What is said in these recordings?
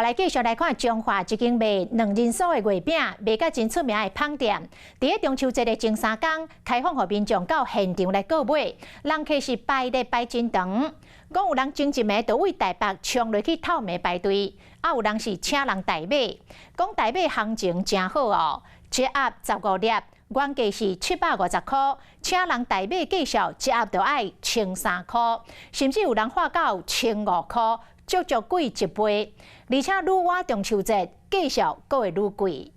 來繼續來看彰化這間賣卵仁酥的月餅，賣甲真出名的芳店，佇咧中秋節的前三工開放予民眾到現場來購買，人客是排列排真長。講有人前一暝就對台北衝落去透暝排隊，啊有人是請人代買，講代買行情誠好哦，一盒15粒，原價是750塊，請人代買價數一盒就愛1300塊，甚至有人喊到1500塊。足足貴一倍，而且愈倚中秋節，價數閣會愈貴。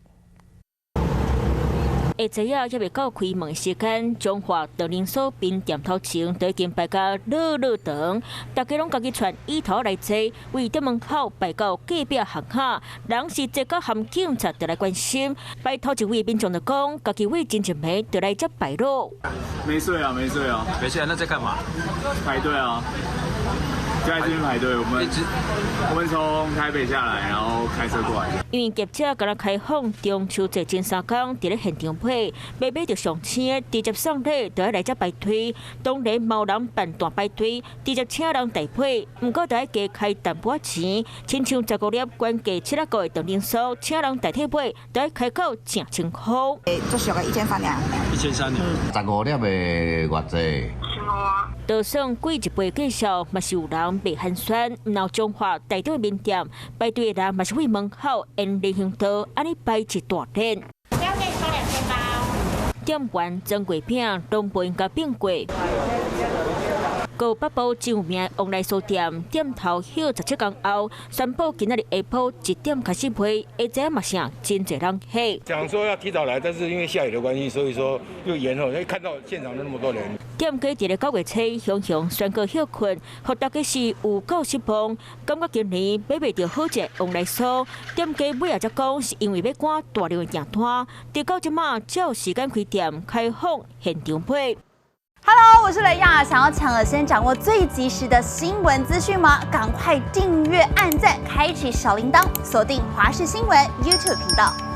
下晝啊，猶未到開門時間，彰化長寧酥冰店頭前都已經排甲落落長，大家攏家己揣椅頭來坐，為店門口排到隔壁巷仔，人是濟到含警察都來關心。排頭一位民眾就講，家己為前一暝就來遮排囉。沒睡啊，沒睡啊，沒睡啊，那在幹嘛？排隊啊。在這邊排隊，我們從台北下來，然後開車過來。因為業者剛開放中秋節前三工，佇咧現場買，欲買著上鮮，直接送禮，就愛來遮排隊。當然嘛有人辦大排隊，直接請人代買，毋過就愛加開淡薄仔錢。親像15粒原價7仔五的長寧酥，請人代替買，就愛開到成千塊。足俗的1300爾。 1300爾。15粒的偌濟？就算貴一倍價數，嘛是有人袂寒酸。毋但彰化台中麵店排隊的人，嘛是對門口沿人行道按呢排一大列。收2000包。店員裝月餅攏袂共變過。閣北部真有名旺來酥店，店頭歇17工後，宣布今仔日下晡1點開始賣，下晝嘛是真濟人客。想說要提早來，但是因為下雨的關係，所以說又延後。一看到現場都那麼多人。店家佇咧9月初雄雄宣告歇困，予大家是有夠失望，感覺今年買袂著好食旺來酥。店家尾仔才講，是因為欲趕大量的訂單，直到這馬才有時間開店開放現場買。 Hello，我是雷亞，想要搶先掌握最及時的新聞資訊嗎？趕快訂閱、按讚、開啟小鈴鐺，鎖定華視新聞 YouTube 頻道。